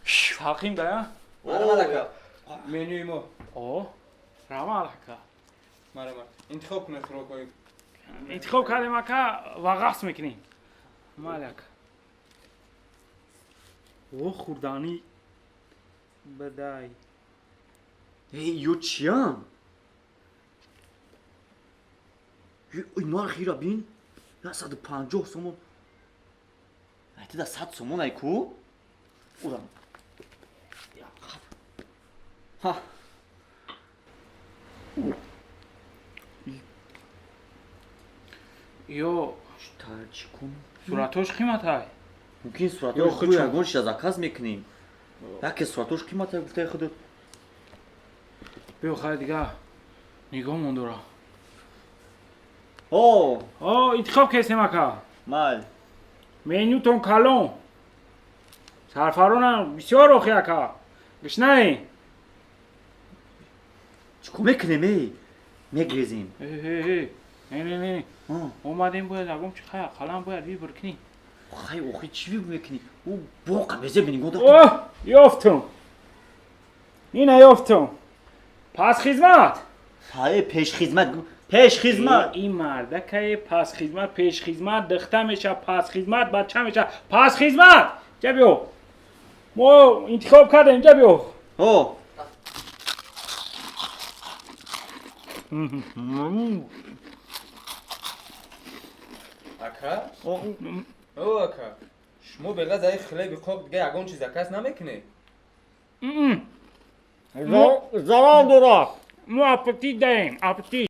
Салқим да? Марҳамат, ака. Менюи мо. О, раҳмат, ака. Марҳамат. Интихоб кунед хӯрокҳои. Интихоб кардем, ака, ва ғафс мекунем. Майли, ака. О, хӯрданӣ бадай. Эй, ё чиям? Нархира бин, 150 сомон. Айтида 100 сомон ай ку урам. Ҳа. Ё. Чӣ кун? Суратош қиматай. Мумкин Ё суратош худшон. Ягон чиза заказ мекунем, яке суратош қиматай гуфтаи худат. Биё, хай, дига нигоҳ мондора. О. О, интихоб кесем, ака. Мал. Менютон калон, сарфаронам бисёр охи, ака, гушнаи. Чӣ кор мекунем, эй, мегрезем? Не, не, не. А. Омадем, бояд ягон чи, хай, қалам бояд выбор кунӣ. Хай, охи, чӣ мекунӣ? Ӯ боқа безе бинигоҳ. О, ёфтум, ина ёфтум, пас хизмат. Ҳай, пешхизмат, пешхизмат. Ин мардакае пас хизмат, пешхизмат дихта меша, пас хизмат бача меша. Пас хизмат, ҷа биё, мо интихоб кардем, ҷа биё. О. Ака? О, ака. Шумо беғаз ай хлеби қоқ дига ягон чиз заказ намекунед? Зарар дорад. Мо аппетит даем, аппетит.